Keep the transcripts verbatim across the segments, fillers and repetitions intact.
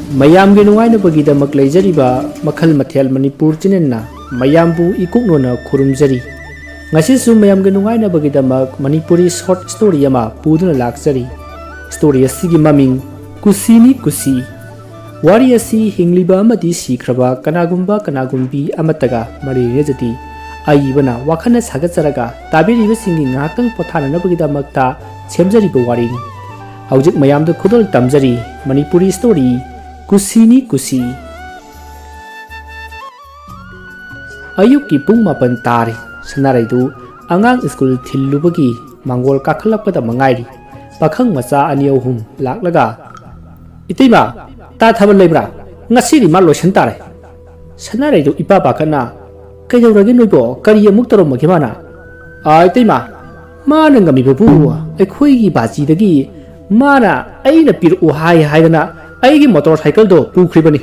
ꯃꯌꯥꯝꯒꯤ ꯅꯨꯡꯉꯥꯏꯅꯕꯒꯤꯗꯃꯛ ꯂꯩꯖꯔꯤꯕ ꯃꯈꯜ ꯃꯊꯦꯜ ꯃꯅꯤꯄꯨꯔ ꯆꯦꯅꯦꯜꯅ ꯃꯌꯥꯝꯕꯨ ꯏꯀꯨꯛꯅꯣꯅ ꯈꯨꯔꯨꯝꯖꯔꯤ꯫ ꯉꯁꯤꯁꯨ ꯃꯌꯥꯝꯒꯤ ꯅꯨꯡꯉꯥꯏꯅꯕꯒꯤꯗꯃꯛ ꯃꯅꯤꯄꯨꯔꯤ ꯁꯣꯔꯠ ꯁ꯭ꯇꯣꯔꯤ ꯑꯃ ꯄꯨꯗꯨꯅ ꯂꯥꯛꯆꯔꯤ꯫ ꯁ꯭ꯇꯣꯔꯤ ꯑꯁꯤꯒꯤ ꯃꯃꯤꯡ ꯀꯨꯁꯤꯅꯤ ꯀꯨꯁꯤ꯫ ꯋꯥꯔꯤ ꯑꯁꯤ ꯍꯤꯡꯂꯤꯕ ꯑꯃꯗꯤ ꯁꯤꯈ꯭ꯔꯕ ꯀꯅꯥꯒꯨꯝꯕ ꯀꯅꯥꯒꯨꯝꯕꯤ ꯑꯃꯠꯇꯒ ꯃꯔꯤ ꯂꯩꯅꯖꯗꯦ꯫ ꯑꯏꯕꯅ ꯋꯥꯈꯜꯅ ꯁꯥꯒꯠꯆꯔꯒ ꯇꯥꯕꯤꯔꯤꯕꯁꯤꯡꯒꯤ ꯉꯥꯏꯍꯥꯛꯇꯪ ꯄꯣꯊꯥꯅꯅꯕꯒꯤꯗꯃꯛꯇ ꯁꯦꯝꯖꯔꯤꯕ ꯋꯥꯔꯤꯅꯤ꯫ ꯍꯧꯖꯤꯛ ꯃꯌꯥꯝꯗ ꯈꯨꯗꯣꯜ ꯇꯝꯖꯔꯤ ꯃꯅꯤꯄꯨꯔꯤ ꯁ꯭ꯇꯣꯔꯤ ꯀꯨꯁꯤꯅꯤ ꯀꯨꯁꯤ꯫ ꯑꯌꯨꯛꯀꯤ ꯄꯨꯡ ꯃꯥꯄꯟ ꯇꯥꯔꯦ꯫ ꯁꯅꯥꯔꯩꯗꯨ ꯑꯉꯥꯡ ꯁ꯭ꯀꯨꯜ ꯊꯤꯜꯂꯨꯕꯒꯤ ꯃꯥꯡꯒꯣꯜ ꯀꯥꯈꯠꯂꯛꯄꯗ ꯃꯉꯥꯏꯔꯤ꯫ ꯄꯥꯈꯪ ꯃꯆꯥ ꯑꯅꯤ ꯑꯍꯨꯝ ꯂꯥꯛꯂꯒ, "ꯏꯇꯩꯃ, ꯇꯥ ꯊꯥꯕꯜ ꯂꯩꯕ꯭ꯔꯥ? ꯉꯁꯤꯗꯤ ꯃꯥ ꯂꯣꯏꯁꯟ ꯇꯥꯔꯦ꯫" ꯁꯅꯥꯔꯩꯗꯨ ꯏꯄꯥ ꯄꯥꯈꯠꯅ, "ꯀꯩꯗꯧꯔꯒꯦ ꯅꯣꯏꯕꯣ? ꯀꯔꯤ ꯑꯃꯨꯛ ꯇꯧꯔꯝꯃꯒꯦ ꯃꯥꯅ?" "ꯑꯥ, ꯏꯇꯩꯃ, ꯃꯥꯅ ꯉꯝꯃꯤꯕꯕꯨ ꯑꯩꯈꯣꯏꯒꯤ ꯕꯥꯖꯤꯗꯒꯤ ꯃꯥꯅ ꯑꯩꯅ ꯄꯤꯔꯛꯎ ꯍꯥꯏ ꯍꯥꯏꯗꯅ ꯑꯩꯒꯤ ꯃꯣꯇꯣꯔ ꯁꯥꯏꯀꯜꯗꯣ ꯄꯨꯈ꯭ꯔꯤꯕꯅꯤ꯫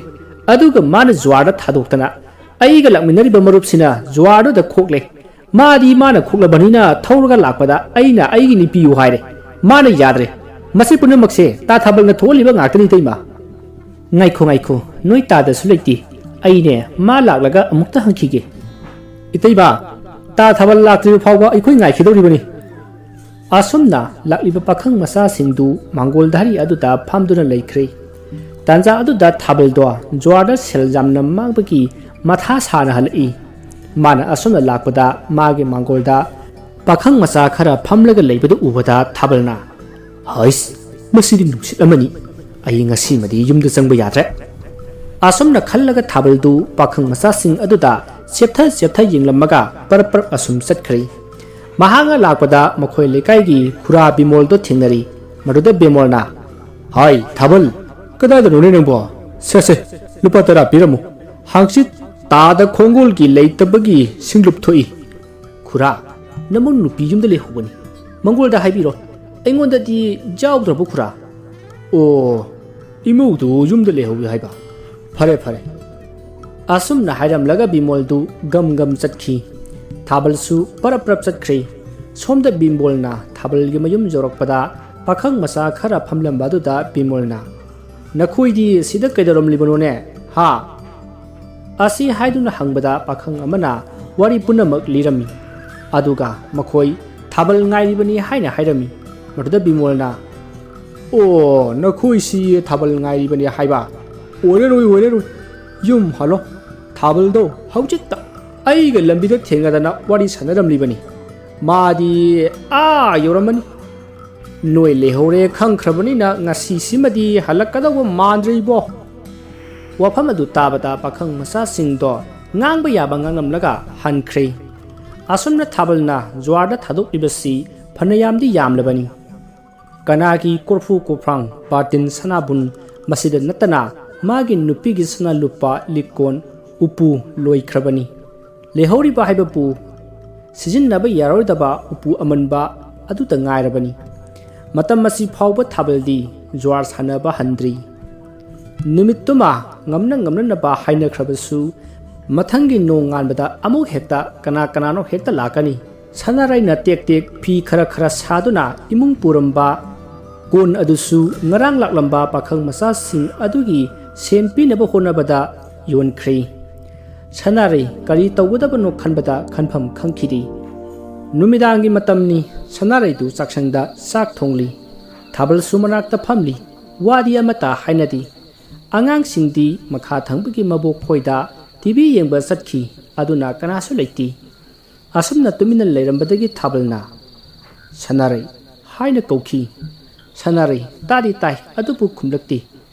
ꯑꯗꯨꯒ ꯃꯥꯅ ꯖ꯭ꯋꯥꯔꯗ ꯊꯥꯗꯣꯛꯇꯅ ꯑꯩꯒ ꯂꯥꯛꯃꯤꯟꯅꯔꯤꯕ ꯃꯔꯨꯞꯁꯤꯅ ꯖ꯭ꯋꯥꯔꯗꯨꯗ ꯈꯣꯛꯂꯦ꯫ ꯃꯥꯗꯤ ꯃꯥꯅ ꯈꯣꯛꯂꯕꯅꯤꯅ ꯊꯧꯔꯒ ꯂꯥꯛꯄꯗ ꯑꯩꯅ ꯑꯩꯒꯤꯅꯤ ꯄꯤꯌꯨ ꯍꯥꯏꯔꯦ꯫ ꯃꯥꯅ ꯌꯥꯗ꯭ꯔꯦ꯫ ꯃꯁꯤ ꯄꯨꯝꯅꯃꯛꯁꯦ ꯇꯥ ꯊꯥꯕꯜꯅ ꯊꯣꯛꯍꯜꯂꯤꯕ ꯉꯥꯛꯇꯅꯤ, ꯏꯇꯩꯃ꯫" "ꯉꯥꯏꯈꯣ, ꯉꯥꯏꯈꯣ, ꯅꯣꯏ ꯇꯥꯗꯁꯨ ꯂꯩꯇꯦ꯫ ꯑꯩꯅꯦ, ꯃꯥ ꯂꯥꯛꯂꯒ ꯑꯃꯨꯛꯇ ꯍꯪꯈꯤꯒꯦ꯫" "ꯏꯇꯩꯃ, ꯇꯥ ꯊꯥꯕꯜ ꯂꯥꯛꯇ꯭ꯔꯤꯕ ꯐꯥꯎꯕ ꯑꯩꯈꯣꯏ ꯉꯥꯏꯈꯤꯗꯧꯔꯤꯕꯅꯤ꯫" ꯑꯁꯨꯝꯅ ꯂꯥꯛꯂꯤꯕ ꯄꯥꯈꯪ ꯃꯆꯥꯁꯤꯡꯗꯨ ꯃꯥꯡꯒꯣꯜ ꯙꯥꯔꯤ ꯑꯗꯨꯗ ꯐꯝꯗꯨꯅ ꯂꯩꯈ꯭ꯔꯦ꯫ ꯇꯥꯟꯖꯥ ꯑꯗꯨꯗ ꯊꯥꯕꯜꯗꯣ ꯖ꯭ꯋꯥꯔꯗ ꯁꯦꯜ ꯌꯥꯝꯅ ꯃꯥꯡꯕꯒꯤ ꯃꯊꯥ ꯁꯥꯅ ꯍꯜꯂꯛꯏ꯫ ꯃꯥꯅ ꯑꯁꯨꯝꯅ ꯂꯥꯛꯄꯗ ꯃꯥꯒꯤ ꯃꯥꯡꯒꯣꯜꯗ ꯄꯥꯈꯪ ꯃꯆꯥ ꯈꯔ ꯐꯝꯂꯒ ꯂꯩꯕꯗꯨ ꯎꯕꯗ ꯊꯥꯕꯜꯅ, "ꯍꯩꯁ, ꯃꯁꯤꯗꯤ ꯅꯨꯡꯁꯤꯠ ꯑꯃꯅꯤ꯫ ꯑꯩ ꯉꯁꯤꯃꯗꯤ ꯌꯨꯝꯗ ꯆꯪꯕ ꯌꯥꯗ꯭ꯔꯦ꯫" ꯑꯁꯨꯝꯅ ꯈꯜꯂꯒ ꯊꯥꯕꯜꯗꯨ ꯄꯥꯈꯪ ꯃꯆꯥꯁꯤꯡ ꯑꯗꯨꯗ ꯆꯦꯞꯊ ꯆꯦꯞꯊ ꯌꯦꯡꯂꯝꯃꯒ ꯄꯔꯞ ꯄꯔꯞ ꯑꯁꯨꯝ ꯆꯠꯈ꯭ꯔꯦ꯫ ꯃꯍꯥꯛꯅ ꯂꯥꯛꯄꯗ ꯃꯈꯣꯏ ꯂꯩꯀꯥꯏꯒꯤ ꯈꯨꯔꯥ ꯕꯤꯃꯣꯜꯗꯣ ꯊꯦꯡꯅꯔꯤ꯫ ꯃꯗꯨꯗ ꯕꯤꯃꯣꯜꯅ, "ꯍꯥꯏ, ꯊꯥꯕꯜ, ꯀꯗꯥꯏꯗꯅꯣꯅꯦ ꯅꯪꯕꯣ? ꯁꯦ, ꯁꯦ, ꯂꯨꯄꯥ ꯇꯔꯥ ꯄꯤꯔꯝꯃꯨ꯫ ꯍꯥꯡꯆꯤꯠ ꯇꯥꯗ ꯈꯣꯡꯒꯣꯜꯒꯤ ꯂꯩꯇꯕꯒꯤ ꯁꯤꯡꯂꯨꯞ ꯊꯣꯛꯏ꯫" "ꯈꯨꯔꯥ, ꯅꯃꯧ ꯅꯨꯄꯤ ꯌꯨꯝꯗ ꯂꯩꯍꯧꯕꯅꯤ꯫ ꯃꯉꯣꯟꯗ ꯍꯥꯏꯕꯤꯔꯣ꯫ ꯑꯩꯉꯣꯟꯗꯗꯤ ꯌꯥꯎꯗ꯭ꯔꯕꯣ, ꯈꯨꯔꯥ?" "ꯑꯣ, ꯏꯃꯧꯗꯨ ꯌꯨꯝꯗ ꯂꯩꯍꯧꯏ ꯍꯥꯏꯕ꯫ ꯐꯔꯦ, ꯐꯔꯦ꯫" ꯑꯁꯨꯝꯅ ꯍꯥꯏꯔꯝꯂꯒ ꯕꯤꯃꯣꯜꯗꯨ ꯒꯝ ꯒꯝ ꯆꯠꯈꯤ꯫ ꯊꯥꯕꯜꯁꯨ ꯄꯔꯞ ꯄꯔꯞ ꯆꯠꯈ꯭ꯔꯦ꯫ ꯁꯣꯝꯗ ꯕꯤꯃꯣꯜꯅ ꯊꯥꯕꯜꯒꯤ ꯃꯌꯨꯝ ꯌꯧꯔꯛꯄꯗ ꯄꯥꯈꯪ ꯃꯆꯥ ꯈꯔ ꯐꯝꯂꯝꯕ ꯑꯗꯨꯗ ꯕꯤꯃꯣꯜꯅ, "ꯅꯈꯣꯏꯗꯤ ꯁꯤꯗ ꯀꯩꯗꯧꯔꯝꯂꯤꯕꯅꯣꯅꯦ? ꯍꯥ?" ꯑꯁꯤ ꯍꯥꯏꯗꯨꯅ ꯍꯪꯕꯗ ꯄꯥꯈꯪ ꯑꯃꯅ ꯋꯥꯔꯤ ꯄꯨꯝꯅꯃꯛ ꯂꯤꯔꯝꯃꯤ꯫ ꯑꯗꯨꯒ ꯃꯈꯣꯏ ꯊꯥꯕꯜ ꯉꯥꯏꯔꯤꯕꯅꯤ ꯍꯥꯏꯅ ꯍꯥꯏꯔꯝꯃꯤ꯫ ꯃꯗꯨꯗ ꯕꯤꯃꯣꯜꯅ, "ꯑꯣ, ꯅꯈꯣꯏꯁꯤ ꯊꯥꯕꯜ ꯉꯥꯏꯔꯤꯕꯅꯤ ꯍꯥꯏꯕ? ꯑꯣꯏꯔꯔꯣꯏ, ꯑꯣꯏꯔꯔꯣꯏ꯫ ꯌꯨꯝ ꯍꯜꯂꯣ꯫ ꯊꯥꯕꯜꯗꯣ ꯍꯧꯖꯤꯛꯇ ꯑꯩꯒ ꯂꯝꯕꯤꯗ ꯊꯦꯡꯅꯗꯅ ꯋꯥꯔꯤ ꯁꯥꯟꯅꯔꯝꯂꯤꯕꯅꯤ꯫ ꯃꯥꯗꯤ ꯑꯥ ꯌꯧꯔꯝꯃꯅꯤ꯫ ꯅꯣꯏ ꯂꯩꯍꯧꯔꯦ ꯈꯪꯈ꯭ꯔꯕꯅꯤꯅ ꯉꯁꯤꯁꯤꯃꯗꯤ ꯍꯜꯂꯛꯀꯗꯧꯕ ꯃꯥꯟꯗ꯭ꯔꯦ ꯏꯕꯣ꯫" ꯋꯥꯐꯝ ꯑꯗꯨ ꯇꯥꯕꯗ ꯄꯥꯈꯪ ꯃꯆꯥꯁꯤꯡꯗꯣ ꯉꯥꯡꯕ ꯌꯥꯕ ꯉꯥꯡꯂꯝꯂꯒ ꯍꯟꯈ꯭ꯔꯦ꯫ ꯑꯁꯨꯝꯅ ꯊꯥꯕꯜꯅ ꯖ꯭ꯋꯥꯔꯗ ꯊꯥꯗꯣꯛꯂꯤꯕꯁꯤ ꯐꯅꯌꯥꯝꯗꯤ ꯌꯥꯝꯂꯕꯅꯤ꯫ ꯀꯅꯥꯒꯤ ꯀꯣꯔꯐꯨ ꯀꯣꯔꯐꯥꯡ, ꯕꯥꯔꯇꯤꯟ ꯁꯅꯥꯕꯨꯟ, ꯃꯁꯤꯗ ꯅꯠꯇꯅ ꯃꯥꯒꯤ ꯅꯨꯄꯤꯒꯤ ꯁꯅꯥ ꯂꯨꯄꯥ, ꯂꯤꯛꯀꯣꯟ, ꯎꯄꯨ ꯂꯣꯏꯈ꯭ꯔꯕꯅꯤ꯫ ꯂꯩꯍꯧꯔꯤꯕ ꯍꯥꯏꯕꯕꯨ ꯁꯤꯖꯤꯟꯅꯕ ꯌꯥꯔꯣꯏꯗꯕ ꯎꯄꯨ ꯑꯃꯟꯕ ꯑꯗꯨꯇ ꯉꯥꯏꯔꯕꯅꯤ꯫ ꯃꯇꯝ ꯑꯁꯤ ꯐꯥꯎꯕ ꯊꯥꯕꯜꯗꯤ ꯖ꯭ꯋꯥꯔ ꯁꯥꯟꯅꯕ ꯍꯟꯗ꯭ꯔꯤ꯫ ꯅꯨꯃꯤꯠꯇꯨꯃ ꯉꯝꯅ ꯉꯝꯅꯅꯕ ꯍꯥꯏꯅꯈ꯭ꯔꯕꯁꯨ, ꯃꯊꯪꯒꯤ ꯅꯣꯡꯉꯥꯟꯕꯗ ꯑꯃꯨꯛ ꯍꯦꯛꯇ ꯀꯅꯥ ꯀꯅꯥꯅꯣ ꯍꯦꯛꯇ ꯂꯥꯛꯀꯅꯤ꯫ ꯁꯅꯥꯔꯩꯅ ꯇꯦꯛ ꯇꯦꯛ ꯐꯤ ꯈꯔ ꯈꯔ ꯁꯥꯗꯨꯅ ꯏꯃꯨꯡ ꯄꯨꯔꯝꯕ ꯀꯣꯟ ꯑꯗꯨꯁꯨ ꯉꯔꯥꯡ ꯂꯥꯛꯂꯝꯕ ꯄꯥꯈꯪ ꯃꯆꯥꯁꯤꯡ ꯑꯗꯨꯒꯤ ꯁꯦꯝ ꯄꯤꯅꯕ ꯍꯣꯠꯅꯕꯗ ꯌꯣꯟꯈ꯭ꯔꯦ꯫ ꯁꯅꯥꯔꯩ ꯀꯔꯤ ꯇꯧꯒꯗꯕꯅꯣ ꯈꯟꯕꯗ ꯈꯟꯐꯝ ꯈꯪꯈꯤꯗꯦ꯫ ꯅꯨꯃꯤꯗꯥꯡꯒꯤ ꯃꯇꯝꯅꯤ꯫ ꯁꯅꯥꯔꯩꯗꯨ ꯆꯥꯛꯁꯪꯗ ꯆꯥꯛ ꯊꯣꯡꯂꯤ꯫ ꯊꯥꯕꯜꯁꯨ ꯃꯅꯥꯛꯇ ꯐꯝꯂꯤ꯫ ꯋꯥꯗꯤ ꯑꯃꯠꯇ ꯍꯥꯏꯅꯗꯦ꯫ ꯑꯉꯥꯡꯁꯤꯡꯗꯤ ꯃꯈꯥ ꯊꯪꯕꯒꯤ ꯃꯕꯣꯛ ꯈꯣꯏꯗ ꯇꯤ ꯚꯤ ꯌꯦꯡꯕ ꯆꯠꯈꯤ꯫ ꯑꯗꯨꯅ ꯀꯅꯥꯁꯨ ꯂꯩꯇꯦ꯫ ꯑꯁꯨꯝꯅ ꯇꯨꯃꯤꯟꯅ ꯂꯩꯔꯝꯕꯗꯒꯤ ꯊꯥꯕꯜꯅ, "ꯁꯅꯥꯔꯩ" ꯍꯥꯏꯅ ꯀꯧꯈꯤ꯫ ꯁꯅꯥꯔꯩ ꯇꯥꯗꯤ ꯇꯥꯏ, ꯑꯗꯨꯕꯨ ꯈꯨꯝꯂꯛꯇꯦ꯫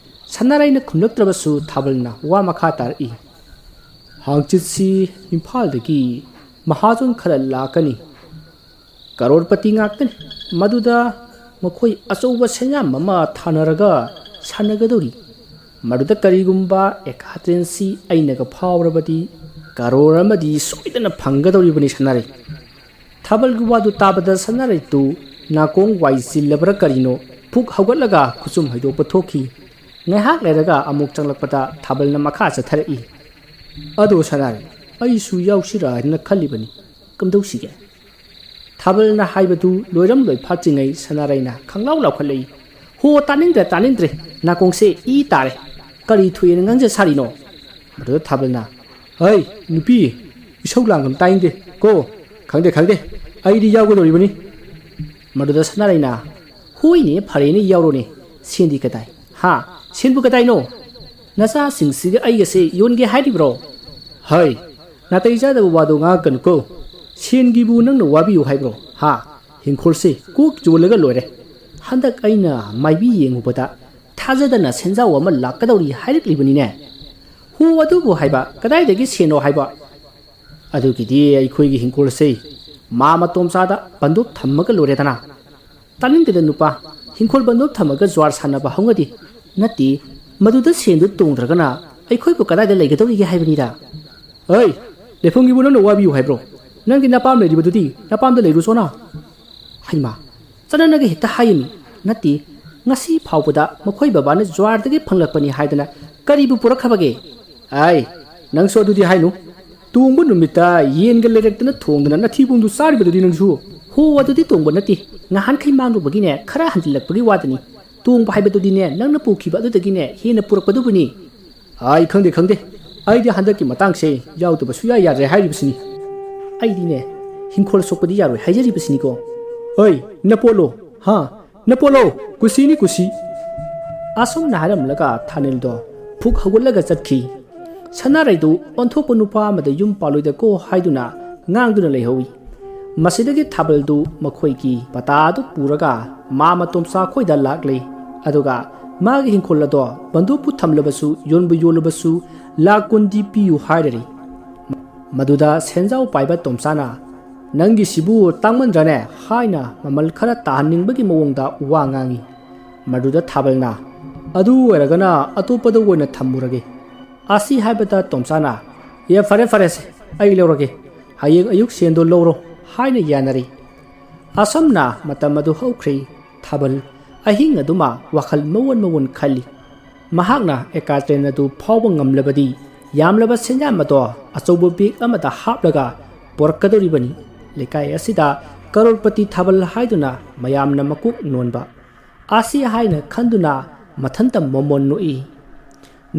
ꯁꯅꯥꯔꯩꯅ ꯈꯨꯝꯂꯛꯇ꯭ꯔꯕꯁꯨ ꯊꯥꯕꯜꯅ ꯋꯥ ꯃꯈꯥ ꯇꯥꯔꯛꯏ, "ꯍꯥꯡꯆꯤꯠꯁꯤ ꯏꯝꯐꯥꯜꯗꯒꯤ ꯃꯍꯥꯖꯣꯟ ꯈꯔ ꯂꯥꯛꯀꯅꯤ꯫ ꯀꯔꯣꯔꯄꯇꯤ ꯉꯥꯛꯇꯅꯤ꯫ ꯃꯗꯨꯗ ꯃꯈꯣꯏ ꯑꯆꯧꯕ ꯁꯦꯟꯌꯥꯝ ꯑꯃ ꯊꯥꯅꯔꯒ ꯁꯥꯟꯅꯒꯗꯧꯔꯤ꯫ ꯃꯗꯨꯗ ꯀꯔꯤꯒꯨꯝꯕ ꯑꯦꯀꯥꯇ꯭ꯔꯦꯟꯁꯤ ꯑꯩꯅꯒ ꯐꯥꯎꯔꯕꯗꯤ ꯀꯔꯣꯔ ꯑꯃꯗꯤ ꯁꯣꯏꯗꯅ ꯐꯪꯒꯗꯧꯔꯤꯕꯅꯤ ꯁꯅꯥꯔꯩ꯫" ꯊꯥꯕꯜꯒꯤ ꯋꯥꯗꯨ ꯇꯥꯕꯗ ꯁꯅꯥꯔꯩꯗꯨ ꯅꯥꯀꯣꯡ ꯋꯥꯏ ꯆꯤꯜꯂꯕ꯭ꯔꯥ ꯀꯔꯤꯅꯣ, ꯐꯨꯛ ꯍꯧꯒꯠꯂꯒ ꯈꯨꯆꯨꯝ ꯍꯩꯗꯣꯛꯄ ꯊꯣꯛꯈꯤ꯫ ꯉꯥꯏꯍꯥꯛ ꯂꯩꯔꯒ ꯑꯃꯨꯛ ꯆꯪꯂꯛꯄꯗ ꯊꯥꯕꯜꯅ ꯃꯈꯥ ꯆꯠꯊꯔꯛꯏ, "ꯑꯗꯣ ꯁꯅꯥꯔꯩ, ꯑꯩꯁꯨ ꯌꯥꯎꯁꯤꯔꯥ ꯍꯥꯏꯅ ꯈꯜꯂꯤꯕꯅꯤ꯫ ꯀꯝꯗꯧꯁꯤꯒꯦ?" ꯊꯥꯕꯜꯅ ꯍꯥꯏꯕꯗꯨ ꯂꯣꯏꯔꯝ ꯂꯣꯏ ꯐꯥꯠꯇ꯭ꯔꯤꯉꯩ ꯁꯅꯥꯔꯩꯅ ꯈꯪꯂꯥꯎ ꯂꯥꯎꯈꯠꯂꯛꯏ, ꯍꯣ, ꯇꯥꯅꯤꯡꯗ꯭ꯔꯦ, ꯇꯥꯅꯤꯡꯗ꯭ꯔꯦ꯫ ꯅꯥꯀꯣꯡꯁꯦ ꯏ ꯇꯥꯔꯦ꯫ ꯀꯔꯤ ꯊꯣꯛꯑꯦꯅ ꯉꯥꯡꯖ ꯁꯥꯔꯤꯅꯣ? ꯃꯗꯨꯗ ꯊꯥꯕꯜꯅ, "ꯍꯩ, ꯅꯨꯄꯤ, ꯏꯁꯧ ꯂꯥꯡꯒꯅꯨ, ꯇꯥꯅꯤꯡꯗꯦ ꯀꯣ꯫ ꯈꯪꯗꯦ, ꯈꯪꯗꯦ꯫ ꯑꯩꯗꯤ ꯌꯥꯎꯒꯗꯧꯔꯤꯕꯅꯤ꯫" ꯃꯗꯨꯗ ꯁꯅꯥꯔꯩꯅ, "ꯍꯣꯏꯅꯦ, ꯐꯔꯦꯅꯦ, ꯌꯥꯎꯔꯣꯅꯦ꯫ ꯁꯦꯟꯗꯤ ꯀꯗꯥꯏ? ꯍꯥ? ꯁꯦꯟꯕꯨ ꯀꯗꯥꯏꯅꯣ? ꯅꯆꯥꯁꯤꯡꯁꯤꯒ ꯑꯩꯒꯁꯦ ꯌꯣꯟꯒꯦ ꯍꯥꯏꯔꯤꯕ꯭ꯔꯣ? ꯍꯩ, ꯅꯥꯇꯩ ꯆꯥꯗꯕ ꯋꯥꯗꯣ ꯉꯥꯡꯉꯛꯀꯅꯨꯀꯣ꯫ ꯁꯦꯟꯒꯤꯕꯨ ꯅꯪꯅ ꯋꯥꯕꯤꯌꯨ ꯍꯥꯏꯕ꯭ꯔꯣ? ꯍꯥ? ꯍꯤꯡꯈꯣꯜꯁꯦ ꯀꯣꯛ ꯌꯣꯜꯂꯒ ꯂꯣꯏꯔꯦ꯫ ꯍꯟꯗꯛ ꯑꯩꯅ ꯃꯥꯏꯕꯤ ꯌꯦꯡꯉꯨꯕꯗ ꯊꯥꯖꯗꯅ ꯁꯦꯟꯖꯥꯎ ꯑꯃ ꯂꯥꯛꯀꯗꯧꯔꯤ ꯍꯥꯏꯔꯛꯂꯤꯕꯅꯤꯅꯦ꯫ ꯍꯣ, ꯑꯗꯨꯕꯨ ꯍꯥꯏꯕ, ꯀꯗꯥꯏꯗꯒꯤ ꯁꯦꯟꯅꯣ ꯍꯥꯏꯕ? ꯑꯗꯨꯒꯤꯗꯤ ꯑꯩꯈꯣꯏꯒꯤ ꯍꯤꯡꯈꯣꯜꯁꯦ ꯃꯥ ꯃꯇꯣꯝꯆꯥꯗ ꯕꯟꯗꯣꯞ ꯊꯝꯃꯒ ꯂꯣꯏꯔꯦꯗꯅ꯫" "ꯇꯥꯅꯤꯡꯗꯦꯗ ꯅꯨꯄꯥ, ꯍꯤꯡꯈꯣꯜ ꯕꯟꯗꯣꯞ ꯊꯝꯃꯒ ꯖ꯭ꯋꯥꯔ ꯁꯥꯟꯅꯕ ꯍꯧꯅꯗꯦ꯫ ꯅꯠꯇꯦ, ꯃꯗꯨꯗ ꯁꯦꯟꯗꯨ ꯇꯣꯡꯗ꯭ꯔꯒꯅ ꯑꯩꯈꯣꯏꯕꯨ ꯀꯗꯥꯏꯗ ꯂꯩꯒꯗꯧꯔꯤꯒꯦ ꯍꯥꯏꯕꯅꯤꯗ?" "ꯑꯩ, ꯂꯩꯐꯝꯒꯤꯕꯨ ꯅꯪꯅ ꯋꯥꯕꯤꯌꯨ ꯍꯥꯏꯕ꯭ꯔꯣ? ꯅꯪꯒꯤ ꯅꯄꯥꯝ ꯂꯩꯔꯤꯕꯗꯨꯗꯤ ꯅꯄꯥꯝꯗ ꯂꯩꯔꯨꯆꯣꯅ꯫" ꯍꯩꯃꯥ, ꯆꯠꯅꯅꯒ ꯍꯦꯛꯇ ꯍꯥꯏꯌꯦꯃꯤ꯫ ꯅꯠꯇꯦ, ꯉꯁꯤ ꯐꯥꯎꯕꯗ ꯃꯈꯣꯏ ꯕꯕꯥꯅ ꯖ꯭ꯋꯥꯔꯗꯒꯤ ꯐꯪꯂꯛꯄꯅꯤ ꯍꯥꯏꯗꯅ ꯀꯔꯤꯕꯨ ꯄꯨꯔꯛꯈ꯭ꯔꯕꯒꯦ? ꯑꯩ, ꯅꯪꯁꯨ ꯑꯗꯨꯗꯤ ꯍꯥꯏꯅꯨ꯫ ꯇꯣꯡꯕ ꯅꯨꯃꯤꯠꯇ ꯌꯦꯟꯒ ꯂꯩꯔꯛꯇꯅ ꯊꯣꯡꯗꯅ ꯅꯊꯤꯕꯣꯡꯗꯨ ꯆꯥꯔꯤꯕꯗꯨꯗꯤ ꯅꯪꯁꯨ꯫ ꯍꯣ, ꯑꯗꯨꯗꯤ ꯇꯣꯡꯕ ꯅꯠꯇꯦ꯫ ꯉꯍꯥꯟꯈꯩ ꯃꯥꯡꯂꯨꯕꯒꯤꯅꯦ, ꯈꯔ ꯍꯟꯖꯤꯜꯂꯛꯄꯒꯤ ꯋꯥꯗꯅꯤ꯫ ꯇꯣꯡꯕ ꯍꯥꯏꯕꯗꯨꯗꯤꯅꯦ, ꯅꯪꯅ ꯄꯨꯈꯤꯕ ꯑꯗꯨꯗꯒꯤꯅꯦ ꯍꯦꯟꯅ ꯄꯨꯔꯛꯄꯗꯨꯕꯨꯅꯤ꯫ ꯑꯩ ꯈꯪꯗꯦ, ꯈꯪꯗꯦ꯫ ꯑꯩꯗꯤ ꯍꯟꯗꯛꯀꯤ ꯃꯇꯥꯡꯁꯦ ꯌꯥꯎꯗꯕ ꯁꯨꯌꯥ ꯌꯥꯗ꯭ꯔꯦ ꯍꯥꯏꯔꯤꯕꯁꯤꯅꯤ꯫ ꯑꯩꯗꯤꯅꯦ, ꯍꯤꯡꯈꯣꯜ ꯁꯣꯛꯄꯗꯤ ꯌꯥꯔꯣꯏ ꯍꯥꯏꯖꯔꯤꯕꯁꯤꯅꯤꯀꯣ꯫ ꯑꯩ, ꯅꯄꯣꯠꯂꯣ? ꯍꯥ? ꯅꯄꯣꯠꯂꯣ? ꯀꯨꯁꯤꯅꯤ, ꯀꯨꯁꯤ꯫ ꯑꯁꯨꯝꯅ ꯍꯥꯏꯔꯝꯂꯒ ꯊꯥꯅꯤꯜꯗꯣ ꯐꯨꯛ ꯍꯧꯒꯠꯂꯒ ꯆꯠꯈꯤ꯫ ꯁꯅꯥꯔꯩꯗꯨ ꯑꯣꯟꯊꯣꯛꯄ ꯅꯨꯄꯥ ꯑꯃꯗ ꯌꯨꯝ ꯄꯥꯜꯂꯣꯏꯗꯀꯣ ꯍꯥꯏꯗꯨꯅ ꯉꯥꯡꯗꯨꯅ ꯂꯩꯍꯧꯏ꯫ ꯃꯁꯤꯗꯒꯤ ꯊꯥꯕꯜꯗꯨ ꯃꯈꯣꯏꯒꯤ ꯄꯇꯥꯗꯨ ꯄꯨꯔꯒ ꯃꯥ ꯃꯇꯣꯝꯆꯥ ꯈꯣꯏꯗ ꯂꯥꯛꯂꯦ꯫ ꯑꯗꯨꯒ ꯃꯥꯒꯤ ꯍꯤꯡꯈꯣꯜ ꯑꯗꯣ ꯕꯟꯗꯨꯄꯨ ꯊꯝꯂꯕꯁꯨ, ꯌꯣꯟꯕꯨ ꯌꯣꯜꯂꯕꯁꯨ, ꯂꯥꯛ ꯀꯨꯟꯗꯤ ꯄꯤꯌꯨ ꯍꯥꯏꯔꯔꯤ꯫ ꯃꯗꯨꯗ ꯁꯦꯟꯖꯥꯎ ꯄꯥꯏꯕ ꯇꯣꯝꯆꯥꯅ, "ꯅꯪꯒꯤꯁꯤꯕꯨ ꯇꯥꯡꯃꯟꯗ꯭ꯔꯅꯦ?" ꯍꯥꯏꯅ ꯃꯃꯜ ꯈꯔ ꯇꯥꯍꯟꯅꯤꯡꯕꯒꯤ ꯃꯑꯣꯡꯗ ꯋꯥ ꯉꯥꯡꯏ꯫ ꯃꯗꯨꯗ ꯊꯥꯕꯜꯅ, "ꯑꯗꯨ ꯑꯣꯏꯔꯒꯅ ꯑꯇꯣꯞꯄꯗ ꯑꯣꯏꯅ ꯊꯝꯃꯨꯔꯒꯦ꯫" ꯑꯁꯤ ꯍꯥꯏꯕꯗ ꯇꯣꯝꯆꯥꯅ, "ꯑꯦ, ꯐꯔꯦ, ꯐꯔꯦꯁꯦ, ꯑꯩ ꯂꯧꯔꯒꯦ, ꯍꯌꯦꯡ ꯑꯌꯨꯛ ꯁꯦꯟꯗꯣ ꯂꯧꯔꯣ" ꯍꯥꯏꯅ ꯌꯥꯅꯔꯤ꯫ ꯑꯁꯨꯝꯅ ꯃꯇꯝ ꯑꯗꯨ ꯍꯧꯈ꯭ꯔꯦ꯫ ꯊꯥꯕꯜ ꯑꯍꯤꯡ ꯑꯗꯨꯃ ꯋꯥꯈꯜ ꯃꯑꯣꯟ ꯃꯑꯣꯟ ꯈꯜꯂꯤ꯫ ꯃꯍꯥꯛꯅ ꯑꯦꯀꯥꯇ꯭ꯔꯦꯟ ꯑꯗꯨ ꯐꯥꯎꯕ ꯉꯝꯂꯕꯗꯤ ꯌꯥꯝꯂꯕ ꯁꯦꯟꯌꯥꯝ ꯑꯗꯣ ꯑꯆꯧꯕ ꯕꯦꯒ ꯑꯃꯗ ꯍꯥꯞꯂꯒ ꯄꯨꯔꯛꯀꯗꯧꯔꯤꯕꯅꯤ꯫ ꯂꯩꯀꯥꯏ ꯑꯁꯤꯗ ꯀꯔꯣꯔꯄꯇꯤ ꯊꯥꯕꯜ ꯍꯥꯏꯗꯨꯅ ꯃꯌꯥꯝꯅ ꯃꯀꯣꯛ ꯅꯣꯟꯕ꯫ ꯑꯁꯤ ꯍꯥꯏꯅ ꯈꯟꯗꯨꯅ ꯃꯊꯟꯇ ꯃꯣꯃꯣꯟ ꯅꯣꯛꯏ꯫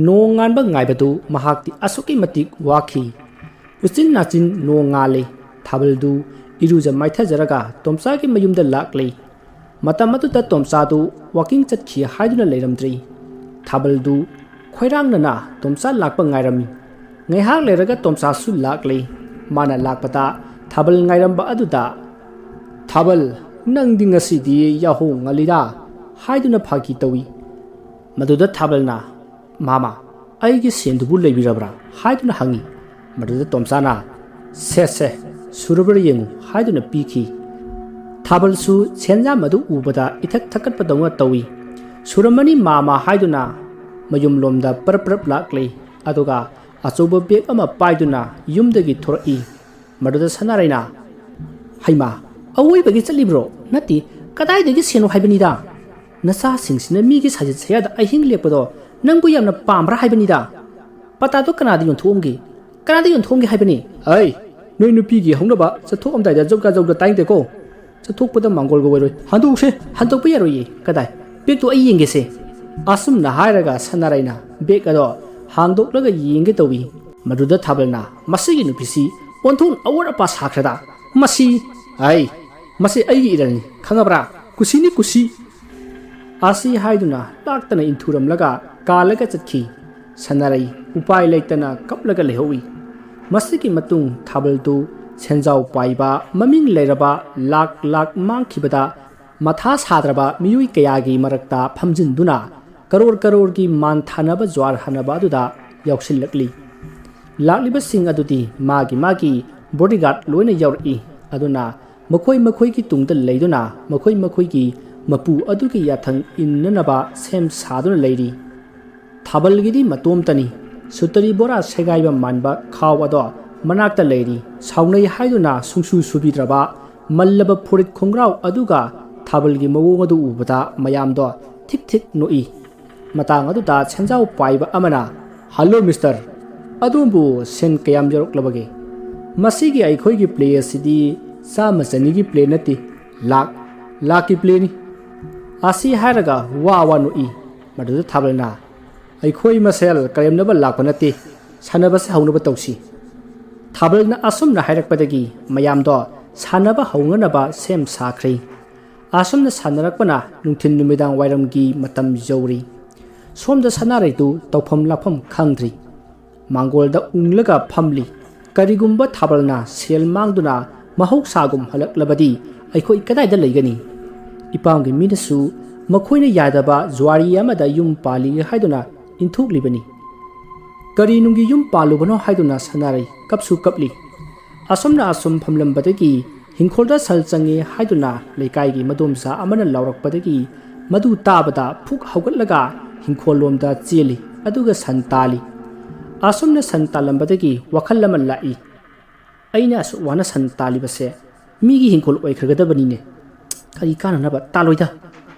ꯅꯣꯡ ꯉꯥꯟꯕ ꯉꯥꯏꯕꯗꯨ ꯃꯍꯥꯛꯇꯤ ꯑꯁꯨꯛꯀꯤ ꯃꯇꯤꯛ ꯋꯥꯈꯤ꯫ ꯎꯆꯤꯟ ꯅꯥꯆꯤꯟ ꯅꯣꯡ ꯉꯥꯜꯂꯤ꯫ ꯊꯥꯕꯜꯗꯨ ꯏꯔꯨꯖ ꯃꯥꯏꯊꯖꯔꯒ ꯇꯣꯝꯆꯥꯒꯤ ꯃꯌꯨꯝꯗ ꯂꯥꯛꯂꯤ꯫ ꯃꯇꯝ ꯑꯗꯨꯗ ꯇꯣꯝꯆꯥꯗꯨ ꯋꯥꯀꯤꯡ ꯆꯠꯈꯤ ꯍꯥꯏꯗꯨꯅ ꯂꯩꯔꯝꯗ꯭ꯔꯤ꯫ ꯊꯥꯕꯜꯗꯨ ꯈꯣꯏꯔꯥꯡꯅꯅ ꯇꯣꯝꯆꯥ ꯂꯥꯛꯄ ꯉꯥꯏꯔꯝꯃꯤ꯫ ꯉꯥꯏꯍꯥꯛ ꯂꯩꯔꯒ ꯇꯣꯝꯆꯥꯁꯨ ꯂꯥꯛꯂꯤ꯫ ꯃꯥꯅ ꯂꯥꯛꯄꯗ ꯊꯥꯕꯜ ꯉꯥꯏꯔꯝꯕ ꯑꯗꯨꯗ, "ꯊꯥꯕꯜ, ꯅꯪꯗꯤ ꯉꯁꯤꯗꯤ ꯌꯥꯍꯧ ꯉꯜꯂꯤꯗ" ꯍꯥꯏꯗꯨꯅ ꯐꯥꯒꯤ ꯇꯧꯏ꯫ ꯃꯗꯨꯗ ꯊꯥꯕꯜꯅ, "ꯃꯥꯃ, ꯑꯩꯒꯤ ꯁꯦꯟꯗꯨꯕꯨ ꯂꯩꯕꯤꯔꯕ꯭ꯔꯥ?" ꯍꯥꯏꯗꯨꯅ ꯍꯪꯉꯤ꯫ ꯃꯗꯨꯗ ꯇꯣꯝꯆꯥꯅ, "ꯁꯦ ꯁꯦ, ꯁꯨꯔꯕ꯭ꯔꯥ ꯌꯦꯡꯉꯨ" ꯍꯥꯏꯗꯨꯅ ꯄꯤꯈꯤ꯫ ꯊꯥꯕꯜꯁꯨ ꯁꯦꯟꯖꯥꯝ ꯑꯗꯨ ꯎꯕꯗ ꯏꯊꯛ ꯊꯛꯀꯠꯄꯗꯧꯅ ꯇꯧꯏ꯫ "ꯁꯨꯔꯝꯃꯅꯤ ꯃꯥꯃ" ꯍꯥꯏꯗꯨꯅ ꯃꯌꯨꯝꯂꯣꯝꯗ ꯄꯔꯞ ꯄꯔꯞ ꯂꯥꯛꯂꯤ꯫ ꯑꯗꯨꯒ ꯑꯆꯧꯕ ꯕꯦꯒ ꯑꯃ ꯄꯥꯏꯗꯨꯅ ꯌꯨꯝꯗꯒꯤ ꯊꯣꯔꯛꯏ꯫ ꯃꯗꯨꯗ ꯁꯅꯥꯔꯩꯅ, "ꯍꯩꯃꯥ, ꯑꯋꯣꯏꯕꯒꯤ ꯆꯠꯂꯤꯕ꯭ꯔꯣ? ꯅꯠꯇꯦ, ꯀꯗꯥꯏꯗꯒꯤ ꯁꯦꯟꯅꯣ ꯍꯥꯏꯕꯅꯤꯗ? ꯅꯆꯥꯁꯤꯡꯁꯤꯅ ꯃꯤꯒꯤ ꯁꯥꯖꯠ ꯁꯌꯥꯗ ꯑꯍꯤꯡ ꯂꯦꯛꯄꯗꯣ ꯅꯪꯕꯨ ꯌꯥꯝꯅ ꯄꯥꯝꯕ꯭ꯔꯥ ꯍꯥꯏꯕꯅꯤꯗ? ꯄꯇꯥꯗꯣ ꯀꯅꯥꯗ ꯌꯣꯟꯊꯣꯛꯑꯝꯒꯦ? ꯀꯅꯥꯗ ꯌꯣꯟꯊꯣꯛꯑꯝꯒꯦ ꯍꯥꯏꯕꯅꯤ?" "ꯑꯩ, ꯅꯣꯏ ꯅꯨꯄꯤꯒꯤ ꯍꯧꯅꯕ ꯆꯠꯊꯣꯛꯑꯝꯗꯥꯏꯗ ꯖꯧꯒ ꯖꯧꯒ ꯇꯥꯏꯗꯦꯀꯣ꯫ ꯆꯠꯊꯣꯛꯄꯗ ꯃꯥꯡꯒꯣꯜꯒ ꯑꯣꯏꯔꯣꯏ꯫ ꯍꯟꯗꯣꯛꯁꯦ, ꯍꯟꯗꯣꯛꯄ ꯌꯥꯔꯣꯏꯌꯦ꯫ ꯀꯗꯥꯏ? ꯕꯦꯒꯇꯣ ꯑꯩ ꯌꯦꯡꯒꯦꯁꯦ"꯫ ꯑꯁꯨꯝꯅ ꯍꯥꯏꯔꯒ ꯁꯅꯥꯔꯩꯅ ꯕꯦꯒ ꯑꯗꯣ ꯍꯥꯡꯗꯣꯛꯂꯒ ꯌꯦꯡꯒꯦ ꯇꯧꯏ꯫ ꯃꯗꯨꯗ ꯊꯥꯕꯜꯅ, "ꯃꯁꯤꯒꯤ ꯅꯨꯄꯤꯁꯤ ꯑꯣꯟꯊꯣꯛꯅ ꯑꯋꯥꯠ ꯑꯄꯥ ꯁꯥꯈ꯭ꯔꯗ꯫ ꯃꯁꯤ, ꯑꯩ, ꯃꯁꯤ ꯑꯩꯒꯤ ꯏꯔꯜꯅꯤ, ꯈꯪꯉꯕ꯭ꯔꯥ? ꯀꯨꯁꯤꯅꯤ, ꯀꯨꯁꯤ"꯫ ꯑꯁꯤ ꯍꯥꯏꯗꯨꯅ ꯂꯥꯛꯇꯅ ꯏꯟꯊꯨꯔꯝꯂꯒ ꯀꯥꯜꯂꯒ ꯆꯠꯈꯤ꯫ ꯁꯅꯥꯔꯩ ꯎꯄꯥꯏ ꯂꯩꯇꯅ ꯀꯞꯂꯒ ꯂꯩꯍꯧꯏ꯫ ꯃꯁꯤꯒꯤ ꯃꯇꯨꯡ ꯊꯥꯕꯜꯗꯨ ꯁꯦꯟꯖꯥꯎ ꯄꯥꯏꯕ ꯃꯃꯤꯡ ꯂꯩꯔꯕ ꯂꯥꯛ ꯂꯥꯛ ꯃꯥꯡꯈꯤꯕꯗ ꯃꯊꯥ ꯁꯥꯗ꯭ꯔꯕ ꯃꯤꯑꯣꯏ ꯀꯌꯥꯒꯤ ꯃꯔꯛꯇ ꯐꯝꯖꯤꯟꯗꯨꯅ ꯀꯔꯣꯔ ꯀꯔꯣꯔꯒꯤ ꯃꯥꯟ ꯊꯥꯅꯕ ꯖ꯭ꯋꯥꯔ ꯍꯥꯅꯕ ꯑꯗꯨꯗ ꯌꯥꯎꯁꯤꯜꯂꯛꯂꯤ꯫ ꯂꯥꯛꯂꯤꯕꯁꯤꯡ ꯑꯗꯨꯗꯤ ꯃꯥꯒꯤ ꯃꯥꯒꯤ ꯕꯣꯗꯤꯒꯥꯔꯗ ꯂꯣꯏꯅ ꯌꯥꯎꯔꯛꯏ꯫ ꯑꯗꯨꯅ ꯃꯈꯣꯏ ꯃꯈꯣꯏꯒꯤ ꯇꯨꯡꯗ ꯂꯩꯗꯨꯅ ꯃꯈꯣꯏ ꯃꯈꯣꯏꯒꯤ ꯃꯄꯨ ꯑꯗꯨꯒꯤ ꯌꯥꯊꯪ ꯏꯟꯅꯅꯕ ꯁꯦꯝ ꯁꯥꯗꯨꯅ ꯂꯩꯔꯤ꯫ ꯊꯥꯕꯜꯒꯤꯗꯤ ꯃꯇꯣꯝꯇꯅꯤ꯫ ꯁꯨꯇꯔꯤ ꯕꯣꯔꯥ ꯁꯦꯒꯥꯏꯕ ꯃꯥꯟꯕ ꯈꯥꯎ ꯑꯗꯣ ꯃꯅꯥꯛꯇ ꯂꯩꯔꯤ꯫ ꯁꯥꯎꯅꯩ ꯍꯥꯏꯗꯨꯅ ꯁꯨꯡꯁꯨ ꯁꯨꯕꯤꯗ꯭ꯔꯕ ꯃꯜꯂꯕ ꯐꯨꯔꯤꯠ ꯈꯣꯡꯒ꯭ꯔꯥꯎ ꯑꯗꯨꯒ ꯊꯥꯕꯜꯒꯤ ꯃꯑꯣꯡ ꯑꯗꯨ ꯎꯕꯗ ꯃꯌꯥꯝꯗꯣ ꯊꯤꯛ ꯊꯤꯛ ꯅꯣꯛꯏ꯫ ꯃꯇꯥꯡ ꯑꯗꯨꯗ ꯁꯦꯟꯖꯥꯎ ꯄꯥꯏꯕ ꯑꯃꯅ, "ꯍꯜꯂꯣ ꯃꯤꯁꯇꯔ, ꯑꯗꯣꯝꯕꯨ ꯁꯦꯟ ꯀꯌꯥꯝ ꯌꯧꯔꯛꯂꯕꯒꯦ? ꯃꯁꯤꯒꯤ ꯑꯩꯈꯣꯏꯒꯤ ꯄ꯭ꯂꯦ ꯑꯁꯤꯗꯤ ꯆꯥꯝꯃ ꯆꯅꯤꯒꯤ ꯄ꯭ꯂꯦ ꯅꯠꯇꯦ, ꯂꯥꯛ, ꯂꯥꯛꯀꯤ ꯄ꯭ꯂꯦꯅꯤ"꯫ ꯑꯁꯤ ꯍꯥꯏꯔꯒ ꯋꯥ ꯋꯥ ꯅꯣꯛꯏ꯫ ꯃꯗꯨꯗ ꯊꯥꯕꯜꯅ, "ꯑꯩꯈꯣꯏ ꯃꯁꯦꯜ ꯀꯔꯦꯝꯅꯕ ꯂꯥꯛꯄ ꯅꯠꯇꯦ, ꯁꯥꯟꯅꯕꯁꯦ ꯍꯧꯅꯕ ꯇꯧꯁꯤ꯫" ꯊꯥꯕꯜꯅ ꯑꯁꯨꯝꯅ ꯍꯥꯏꯔꯛꯄꯗꯒꯤ ꯃꯌꯥꯝꯗꯣ ꯁꯥꯟꯅꯕ ꯍꯧꯅꯅꯕ ꯁꯦꯝ ꯁꯥꯈ꯭ꯔꯦ꯫ ꯑꯁꯨꯝꯅ ꯁꯥꯟꯅꯔꯛꯄꯅ ꯅꯨꯡꯊꯤꯜ ꯅꯨꯃꯤꯗꯥꯡ ꯋꯥꯏꯔꯝꯒꯤ ꯃꯇꯝ ꯌꯧꯔꯤ꯫ ꯁꯣꯝꯗ ꯁꯅꯥꯔꯩꯗꯨ ꯇꯧꯐꯝ ꯂꯥꯛꯐꯝ ꯈꯪꯗ꯭ꯔꯤ꯫ ꯃꯥꯡꯒꯣꯜꯗ ꯎꯪꯂꯒ ꯐꯝꯂꯤ꯫ ꯀꯔꯤꯒꯨꯝꯕ ꯊꯥꯕꯜꯅ ꯁꯦꯜ ꯃꯥꯡꯗꯨꯅ ꯃꯍꯧꯁꯥꯒꯨꯝ ꯍꯜꯂꯛꯂꯕꯗꯤ ꯑꯩꯈꯣꯏ ꯀꯗꯥꯏꯗ ꯂꯩꯒꯅꯤ? ꯏꯄꯥꯝꯒꯤ ꯃꯤꯅꯁꯨ ꯃꯈꯣꯏꯅ ꯌꯥꯗꯕ ꯖꯨꯋꯥꯔꯤ ꯑꯃꯗ ꯌꯨꯝ ꯄꯥꯜꯂꯤ ꯍꯥꯏꯗꯨꯅ ꯏꯟꯊꯣꯛꯂꯤꯕꯅꯤ꯫ ꯀꯔꯤ ꯅꯨꯡꯒꯤ ꯌꯨꯝ ꯄꯥꯜꯂꯨꯕꯅꯣ ꯍꯥꯏꯗꯨꯅ ꯁꯅꯥꯔꯩ ꯀꯞꯁꯨ ꯀꯞꯂꯤ꯫ ꯑꯁꯨꯝꯅ ꯑꯁꯨꯝ ꯐꯝꯂꯝꯕꯗꯒꯤ ꯍꯤꯡꯈꯣꯜꯗ ꯁꯟ ꯆꯪꯉꯤ ꯍꯥꯏꯗꯨꯅ ꯂꯩꯀꯥꯏꯒꯤ ꯃꯗꯣꯝꯆꯥ ꯑꯃꯅ ꯂꯥꯎꯔꯛꯄꯗꯒꯤ ꯃꯗꯨ ꯇꯥꯕꯗ ꯐꯨꯛ ꯍꯧꯒꯠꯂꯒ ꯍꯤꯡꯈꯣꯜꯂꯣꯝꯗ ꯆꯦꯜꯂꯤ, ꯑꯗꯨꯒ ꯁꯟ ꯇꯥꯜꯂꯤ꯫ ꯑꯁꯨꯝꯅ ꯁꯟ ꯇꯥꯜꯂꯝꯕꯗꯒꯤ ꯋꯥꯈꯜ ꯑꯃ ꯂꯥꯛꯏ꯫ "ꯑꯩꯅ ꯑꯁꯨꯛ ꯋꯥꯅ ꯁꯟ ꯇꯥꯜꯂꯤꯕꯁꯦ ꯃꯤꯒꯤ ꯍꯤꯡꯈꯣꯜ ꯑꯣꯏꯈ꯭ꯔꯒꯗꯕꯅꯤꯅꯦ꯫ ꯀꯔꯤ ꯀꯥꯟꯅꯅꯕ? ꯇꯥꯜꯂꯣꯏꯗ꯫"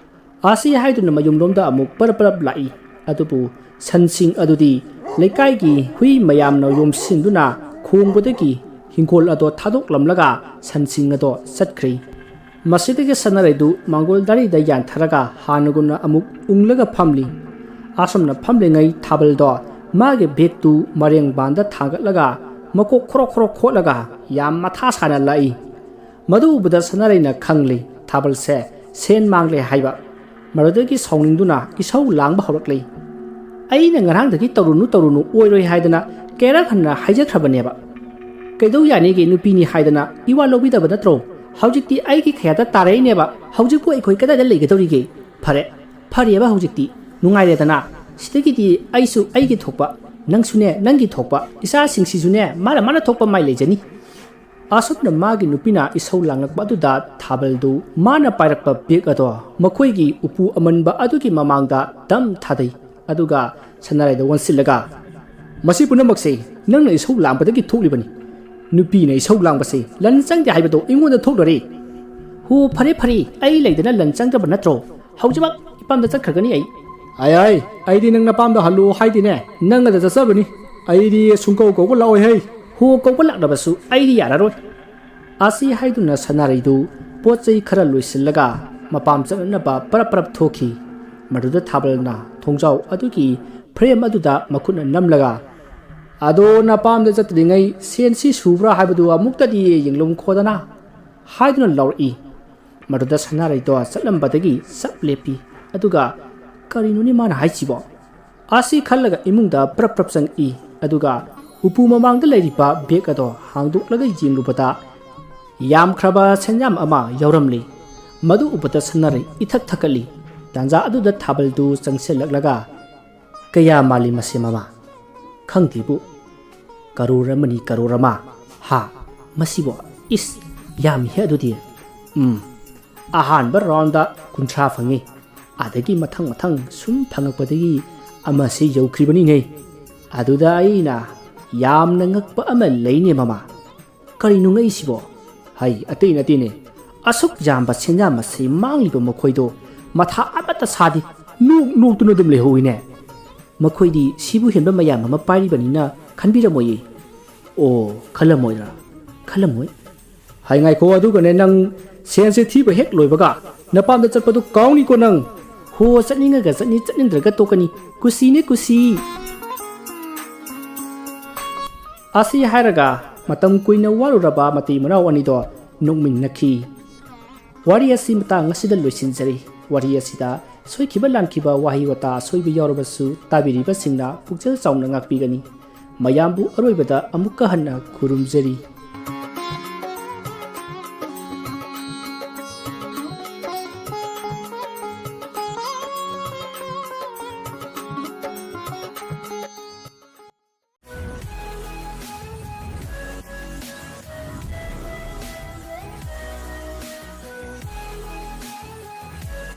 ꯑꯁꯤ ꯍꯥꯏꯗꯨꯅ ꯃꯌꯨꯝꯂꯣꯝꯗ ꯑꯃꯨꯛ ꯄꯔꯞ ꯄꯔꯞ ꯂꯥꯛꯏ꯫ ꯑꯗꯨꯕꯨ ꯁꯟꯁꯤꯡ ꯑꯗꯨꯗꯤ ꯂꯩꯀꯥꯏꯒꯤ ꯍꯨꯏ ꯃꯌꯥꯝꯅ ꯌꯣꯝꯁꯤꯟꯗꯨꯅ ꯈꯣꯡꯕꯗꯒꯤ ꯍꯤꯡꯈꯣꯜ ꯑꯗꯣ ꯊꯥꯗꯣꯛꯂꯝꯂꯒ ꯁꯟꯁꯤꯡ ꯑꯗꯣ ꯆꯠꯈ꯭ꯔꯦ꯫ ꯃꯁꯤꯗꯒꯤ ꯁꯅꯥꯔꯩꯗꯨ ꯃꯥꯡꯒꯣꯜ ꯗꯥꯔꯤꯗ ꯌꯥꯟꯊꯔꯒ ꯍꯥꯟꯅꯒꯨꯝꯅ ꯑꯃꯨꯛ ꯎꯪꯂꯒ ꯐꯝꯂꯤ꯫ ꯑꯁꯨꯝꯅ ꯐꯝꯂꯤꯉꯩ ꯊꯥꯕꯜꯗꯣ ꯃꯥꯒꯤ ꯕꯦꯛꯇꯨ ꯃꯔꯦꯡꯕꯥꯟꯗ ꯊꯥꯡꯒꯠꯂꯒ ꯃꯀꯣꯛ ꯈꯣꯔꯣꯛ ꯈꯣꯔꯣꯛ ꯈꯣꯠꯂꯒ ꯌꯥꯝ ꯃꯊꯥ ꯁꯥꯅ ꯂꯥꯛꯏ꯫ ꯃꯗꯨ ꯎꯕꯗ ꯁꯅꯥꯔꯩꯅ ꯈꯪꯂꯦ ꯊꯥꯕꯜꯁꯦ ꯁꯦꯟ ꯃꯥꯡꯂꯦ ꯍꯥꯏꯕ꯫ ꯃꯗꯨꯗꯒꯤ ꯁꯥꯎꯅꯤꯡꯗꯨꯅ ꯏꯁꯧ ꯂꯥꯡꯕ ꯍꯧꯔꯛꯂꯦ꯫ "ꯑꯩꯅ ꯉꯔꯥꯡꯗꯒꯤ ꯇꯧꯔꯨꯅꯨ ꯇꯧꯔꯨꯅꯨ ꯑꯣꯏꯔꯣꯏ ꯍꯥꯏꯗꯅ ꯀꯌꯥꯔꯛ ꯍꯟꯅ ꯍꯥꯏꯖꯈ꯭ꯔꯕꯅꯦꯕ꯫ ꯀꯩꯗꯧ ꯌꯥꯅꯤꯒꯦ, ꯅꯨꯄꯤꯅꯤ ꯍꯥꯏꯗꯅ ꯏꯋꯥ ꯂꯧꯕꯤꯗꯕ ꯅꯠꯇ꯭ꯔꯣ? ꯍꯧꯖꯤꯛꯇꯤ ꯑꯩꯒꯤ ꯈꯌꯥꯗ ꯇꯥꯔꯛꯏꯅꯦꯕ꯫ ꯍꯧꯖꯤꯛꯄꯨ ꯑꯩꯈꯣꯏ ꯀꯗꯥꯏꯗ ꯂꯩꯒꯗꯧꯔꯤꯒꯦ? ꯐꯔꯦ, ꯐꯔꯦꯕ ꯍꯧꯖꯤꯛꯇꯤ꯫ ꯅꯨꯡꯉꯥꯏꯔꯦꯗꯅ꯫ ꯁꯤꯗꯒꯤꯗꯤ ꯑꯩꯁꯨ ꯑꯩꯒꯤ ꯊꯣꯛꯄ, ꯅꯪꯁꯨꯅꯦ ꯅꯪꯒꯤ ꯊꯣꯛꯄ, ꯏꯆꯥꯁꯤꯡꯁꯤꯁꯨꯅꯦ ꯃꯥꯅ ꯃꯥꯅ ꯊꯣꯛꯄ ꯃꯥꯏ ꯂꯩꯖꯅꯤ꯫" ꯑꯁꯨꯝꯅ ꯃꯥꯒꯤ ꯅꯨꯄꯤꯅ ꯏꯁꯧ ꯂꯥꯡꯂꯛꯄ ꯑꯗꯨꯗ ꯊꯥꯕꯜꯗꯨ ꯃꯥꯅ ꯄꯥꯏꯔꯛꯄ ꯕꯦꯛ ꯑꯗꯣ ꯃꯈꯣꯏꯒꯤ ꯎꯄꯨ ꯑꯃꯟꯕ ꯑꯗꯨꯒꯤ ꯃꯃꯥꯡꯗ ꯗꯝ ꯊꯥꯗꯩ꯫ ꯑꯗꯨꯒ ꯁꯅꯥꯔꯩꯗ ꯑꯣꯟꯁꯤꯜꯂꯒ, "ꯃꯁꯤ ꯄꯨꯝꯅꯃꯛꯁꯦ ꯅꯪꯅ ꯏꯁꯧ ꯂꯥꯡꯕꯗꯒꯤ ꯊꯣꯛꯂꯤꯕꯅꯤ꯫ ꯅꯨꯄꯤꯅ ꯏꯁꯧ ꯂꯥꯡꯕꯁꯦ ꯂꯟ ꯆꯪꯗꯦ ꯍꯥꯏꯕꯗꯣ ꯑꯩꯉꯣꯟꯗ ꯊꯣꯛꯂꯔꯦ꯫" "ꯍꯣ, ꯐꯔꯦ ꯐꯔꯦ, ꯑꯩ ꯂꯩꯗꯅ ꯂꯟ ꯆꯪꯗꯕ ꯅꯠꯇ꯭ꯔꯣ? ꯍꯧꯖꯤꯛꯃꯛ ꯏꯄꯥꯝꯗ ꯆꯠꯈ꯭ꯔꯒꯅꯤ ꯑꯩ꯫" "ꯑꯩ, ꯑꯩ, ꯑꯩꯗꯤ ꯅꯪ ꯅꯄꯥꯝꯗ ꯍꯜꯂꯨ ꯍꯥꯏꯗꯤꯅꯦ, ꯅꯪ ꯑꯗ ꯆꯠꯆꯕꯅꯤ꯫ ꯑꯩꯗꯤ ꯁꯨꯡꯀꯧ ꯀꯧꯕ ꯂꯥꯛꯑꯣꯏ ꯍꯩ꯫" "ꯍꯣ, ꯀꯧꯕ ꯂꯥꯛꯂꯕꯁꯨ ꯑꯩꯗꯤ ꯌꯥꯔꯔꯣꯏ꯫" ꯑꯁꯤ ꯍꯥꯏꯗꯨꯅ ꯁꯅꯥꯔꯩꯗꯨ ꯄꯣꯠ ꯆꯩ ꯈꯔ ꯂꯣꯏꯁꯤꯜꯂꯒ ꯃꯄꯥꯝ ꯆꯠꯅꯅꯕ ꯄꯔꯞ ꯄꯔꯞ ꯊꯣꯛꯈꯤ꯫ ꯃꯗꯨꯗ ꯊꯥꯕꯜꯅ ꯊꯣꯡꯖꯥꯎ ꯑꯗꯨꯒꯤ ꯐ꯭ꯔꯦꯝ ꯑꯗꯨꯗ ꯃꯈꯨꯠꯅ ꯅꯝꯂꯒ, "ꯑꯗꯣ ꯅꯄꯥꯝꯗ ꯆꯠꯇ꯭ꯔꯤꯉꯩ ꯁꯦꯟꯁꯤ ꯁꯨꯕ꯭ꯔꯥ ꯍꯥꯏꯕꯗꯨ ꯑꯃꯨꯛꯇꯗꯤ ꯌꯦꯡꯂꯝꯈꯣꯗꯅ" ꯍꯥꯏꯗꯨꯅ ꯂꯥꯎꯔꯛꯏ꯫ ꯃꯗꯨꯗ ꯁꯅꯥꯔꯩꯗꯣ ꯆꯠꯂꯝꯕꯗꯒꯤ ꯆꯞ ꯂꯦꯞꯄꯤ꯫ ꯑꯗꯨꯒ, "ꯀꯔꯤꯅꯣꯅꯦ ꯃꯥꯅ ꯍꯥꯏꯁꯤꯕꯣ?" ꯑꯁꯤ ꯈꯜꯂꯒ ꯏꯃꯨꯡꯗ ꯄ꯭ꯔꯞ ꯄ꯭ꯔꯞ ꯆꯪꯉꯛꯏ꯫ ꯑꯗꯨꯒ ꯎꯄꯨ ꯃꯃꯥꯡꯗ ꯂꯩꯔꯤꯕ ꯕꯦꯒ ꯑꯗꯣ ꯍꯥꯡꯗꯣꯛꯂꯒ ꯌꯦꯡꯂꯨꯕꯗ, ꯌꯥꯝꯈ꯭ꯔꯕ ꯁꯦꯟꯌꯥꯝ ꯑꯃ ꯌꯥꯎꯔꯝꯂꯤ꯫ ꯃꯗꯨ ꯎꯕꯗ ꯁꯅꯥꯔꯩ ꯏꯊꯛ ꯊꯛꯀꯠꯂꯤ꯫ ꯇꯥꯟꯖꯥ ꯑꯗꯨꯗ ꯊꯥꯕꯜꯗꯨ ꯆꯪꯁꯤꯜꯂꯛꯂꯒ, "ꯀꯌꯥ ꯃꯥꯜꯂꯤ ꯃꯁꯦ ꯃꯃꯥ?" "ꯈꯪꯗꯦꯕꯨ, ꯀꯔꯣꯔ ꯑꯃꯅꯤ, ꯀꯔꯣꯔ ꯑꯃ꯫" "ꯍꯥ? ꯃꯁꯤꯕꯣ? ꯏꯁ, ꯌꯥꯝꯃꯤꯍꯦ ꯑꯗꯨꯗꯤ꯫" "ꯎꯝ, ꯑꯍꯥꯟꯕ ꯔꯥꯎꯟꯗ ꯀꯨꯟꯊ꯭ꯔꯥ ꯐꯪꯉꯤ꯫ ꯑꯗꯒꯤ ꯃꯊꯪ ꯃꯊꯪ ꯁꯨꯝ ꯐꯪꯉꯛꯄꯗꯒꯤ ꯑꯃꯁꯤ ꯌꯧꯈ꯭ꯔꯤꯕꯅꯤꯅꯦ꯫ ꯑꯗꯨꯗ ꯑꯩꯅ ꯌꯥꯝꯅ ꯉꯛꯄ ꯑꯃ ꯂꯩꯅꯦ ꯃꯃꯥ꯫" "ꯀꯔꯤꯅꯣ ꯉꯛꯏꯁꯤꯕꯣ?" "ꯍꯩ, ꯑꯇꯩ ꯅꯠꯇꯦꯅꯦ꯫ ꯑꯁꯨꯛ ꯌꯥꯝꯕ ꯁꯦꯟꯌꯥꯝ ꯑꯁꯤ ꯃꯥꯡꯂꯤꯕ ꯃꯈꯣꯏꯗꯣ ꯃꯊꯥ ꯑꯃꯠꯇ ꯁꯥꯗꯦ꯫ ꯅꯣꯛ ꯅꯣꯛꯇꯨꯅ ꯑꯗꯨꯝ ꯂꯩꯍꯧꯋꯤꯅꯦ꯫ ꯃꯈꯣꯏꯗꯤ ꯁꯤꯕꯨ ꯍꯦꯟꯕ ꯃꯌꯥꯝ ꯑꯃ ꯄꯥꯏꯔꯤꯕꯅꯤꯅ ꯈꯟꯕꯤꯔꯝꯃꯣꯏꯌꯦ꯫" "ꯑꯣ, ꯈꯜꯂꯝꯃꯣꯏꯗ꯭ꯔꯥ? ꯈꯜꯂꯝꯃꯣꯏ꯫" "ꯍꯥꯏ, ꯉꯥꯏꯈꯣ, ꯑꯗꯨꯒꯅꯦ, ꯅꯪ ꯁꯦꯟꯁꯦ ꯊꯤꯕ ꯍꯦꯛ ꯂꯣꯏꯕꯒ ꯅꯄꯥꯝꯗ ꯆꯠꯄꯗꯨ ꯀꯥꯎꯅꯤꯀꯣ ꯅꯪ꯫" "ꯍꯣ, ꯆꯠꯅꯤꯡꯉꯒ ꯆꯠꯅꯤ, ꯆꯠꯅꯤꯡꯗ꯭ꯔꯒ ꯇꯣꯛꯀꯅꯤ꯫ ꯀꯨꯁꯤꯅꯦ, ꯀꯨꯁꯤ꯫" ꯑꯁꯤ ꯍꯥꯏꯔꯒ ꯃꯇꯝ ꯀꯨꯏꯅ ꯋꯥꯔꯨꯔꯕ ꯃꯇꯩ ꯃꯅꯥꯎ ꯑꯅꯤꯗꯣ ꯅꯣꯛꯃꯤꯟꯅꯈꯤ꯫ ꯋꯥꯔꯤ ꯑꯁꯤ ꯃꯇꯥꯡ ꯑꯁꯤꯗ ꯂꯣꯏꯁꯤꯟꯖꯔꯤ꯫ ꯋꯥꯔꯤ ꯑꯁꯤꯗ ꯁꯣꯏꯈꯤꯕ ꯂꯥꯟꯈꯤꯕ ꯋꯥꯍꯩ ꯋꯥꯇꯥ ꯑꯁꯣꯏꯕ ꯌꯥꯎꯔꯕꯁꯨ ꯇꯥꯕꯤꯔꯤꯕꯁꯤꯡꯅ ꯄꯨꯛꯆꯦꯜ ꯆꯥꯎꯅ ꯉꯥꯛꯄꯤꯒꯅꯤ꯫ ꯃꯌꯥꯝꯕꯨ ꯑꯔꯣꯏꯕꯗ ꯑꯃꯨꯛꯀ ꯍꯟꯅ ꯈꯨꯔꯨꯝꯖꯔꯤ꯫